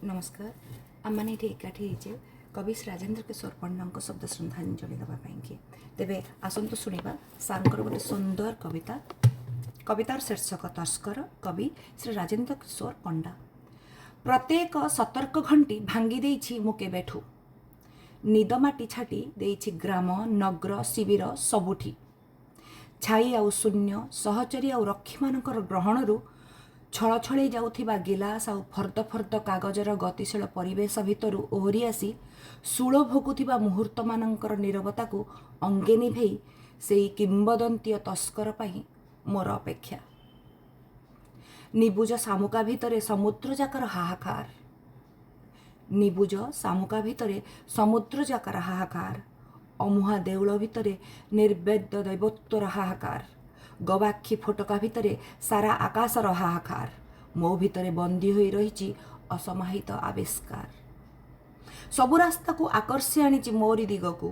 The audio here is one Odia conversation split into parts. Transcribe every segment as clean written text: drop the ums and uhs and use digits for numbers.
ନମସ୍କାର। ଆମମାନେ ଏଠି ଏକାଠି ହେଇଛେ କବି ଶ୍ରୀ ରାଜେନ୍ଦ୍ର କିଶୋର ପଣ୍ଡାଙ୍କ ଶବ୍ଦ ଶ୍ରଦ୍ଧାଞ୍ଜଳି ଦେବା ପାଇଁକି। ତେବେ ଆସନ୍ତୁ ଶୁଣିବା ସାର୍ଙ୍କର ଗୋଟେ ସୁନ୍ଦର କବିତା। କବିତାର ଶୀର୍ଷକ ତସ୍କର, କବି ଶ୍ରୀ ରାଜେନ୍ଦ୍ର କିଶୋର ପଣ୍ଡା। ପ୍ରତ୍ୟେକ ସତର୍କ ଘଣ୍ଟି ଭାଙ୍ଗି ଦେଇଛି ମୁଁ କେବେଠୁ। ନିଦ ମାଟି ଛାଟି ଦେଇଛି ଗ୍ରାମ, ନଗ୍ର, ଶିବିର ସବୁଠି। ଛାଇ ଆଉ ଶୂନ୍ୟ, ସହଚରୀ ଆଉ ରକ୍ଷୀମାନଙ୍କର ଗ୍ରହଣରୁ ଛଳଛଳେଇ ଯାଉଥିବା ଗିଲାସ ଆଉ ଫର୍ଦ୍ଦ ଫର୍ଦ୍ଦ କାଗଜର ଗତିଶୀଳ ପରିବେଶ ଭିତରୁ ଓହରି ଆସି ଶୂଳ ଭୋଗୁଥିବା ମୁହୂର୍ତ୍ତମାନଙ୍କର ନୀରବତାକୁ ଅଙ୍ଗେ ନିଭେଇ ସେଇ କିମ୍ବଦନ୍ତୀୟ ତସ୍କର ପାଇଁ ମୋର ଅପେକ୍ଷା। ନିବୁଜ ଶାମୁକା ଭିତରେ ସମୁଦ୍ର ଯାକର ହାହାକାର, ନିବୁଜ ଶାମୁକା ଭିତରେ ସମୁଦ୍ର ଯାକର ହାହାକାର, ଅମୁହାଁ ଦେଉଳ ଭିତରେ ନିର୍ବେଦ ଦୈବତ୍ୱର ହାହାକାର, ଗବାକ୍ଷୀ ଫୋଟକା ଭିତରେ ସାରା ଆକାଶର ହାହାକାର, ମୋ ଭିତରେ ବନ୍ଦୀ ହୋଇ ରହିଛି ଅସମାହିତ ଆବିଷ୍କାର। ସବୁ ରାସ୍ତାକୁ ଆକର୍ଷି ଆଣିଛି ମୋରି ଦିଗକୁ।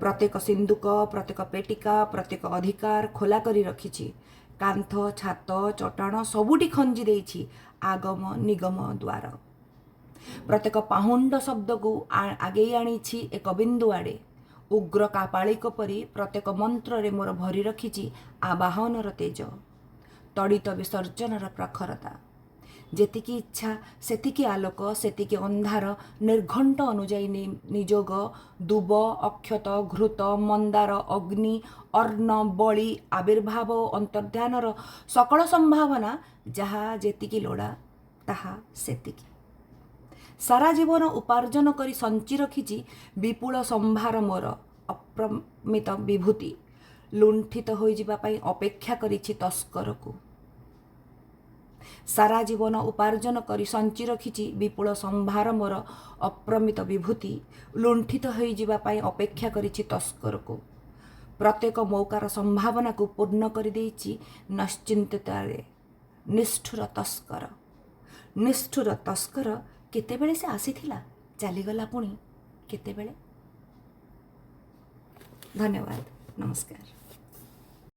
ପ୍ରତ୍ୟେକ ସିନ୍ଦୁକ, ପ୍ରତ୍ୟେକ ପେଟିକା, ପ୍ରତ୍ୟେକ ଅଧିକାର ଖୋଲା କରି ରଖିଛି। କାନ୍ଥ, ଛାତ, ଚଟାଣ ସବୁଠି ଖଞ୍ଜି ଦେଇଛି ଆଗମ ନିଗମ ଦ୍ୱାର। ପ୍ରତ୍ୟେକ ପାହୁଣ୍ଡ ଶବ୍ଦକୁ ଆଗେଇ ଆଣିଛି ଏକ ବିନ୍ଦୁ ଆଡ଼େ। ଉଗ୍ର କାପାଳିକ ପରି ପ୍ରତ୍ୟେକ ମନ୍ତ୍ରରେ ମୋର ଭରି ରଖିଛି ଆବାହନର ତେଜ, ତଡ଼ିତ ବିସର୍ଜନର ପ୍ରଖରତା। ଯେତିକି ଇଚ୍ଛା ସେତିକି ଆଲୋକ, ସେତିକି ଅନ୍ଧାର, ନିର୍ଘଣ୍ଟ ଅନୁଯାୟୀ ନିଯୋଗ, ଦୁବ, ଅକ୍ଷତ, ଘୃତ, ମନ୍ଦାର, ଅଗ୍ନି, ଅନ୍ନ, ବଳି, ଆବିର୍ଭାବ ଓ ଅନ୍ତର୍ଧ୍ୟାନର ସକଳ ସମ୍ଭାବନା, ଯାହା ଯେତିକି ଲୋଡ଼ା ତାହା ସେତିକି। ସାରା ଜୀବନ ଉପାର୍ଜନ କରି ସଞ୍ଚି ରଖିଛି ବିପୁଳ ସମ୍ଭାର ମୋର ଅପ୍ରମିତ ବିଭୂତି, ଲୁଣ୍ଠିତ ହୋଇଯିବା ପାଇଁ ଅପେକ୍ଷା କରିଛି ତସ୍କରକୁ। ସାରା ଜୀବନ ଉପାର୍ଜନ କରି ସଞ୍ଚି ରଖିଛି ବିପୁଳ ସମ୍ଭାର ମୋର ଅପ୍ରମିତ ବିଭୂତି, ଲୁଣ୍ଠିତ ହୋଇଯିବା ପାଇଁ ଅପେକ୍ଷା କରିଛି ତସ୍କରକୁ। ପ୍ରତ୍ୟେକ ମୌକାର ସମ୍ଭାବନାକୁ ପୂର୍ଣ୍ଣ କରିଦେଇଛି ନିଶ୍ଚିନ୍ତତାରେ ନିଷ୍ଠୁର ତସ୍କର। ନିଷ୍ଠୁର ତସ୍କର କେତେବେଳେ ସେ ଆସିଥିଲା, ଚାଲିଗଲା ପୁଣି କେତେବେଳେ। ଧନ୍ୟବାଦ, ନମସ୍କାର।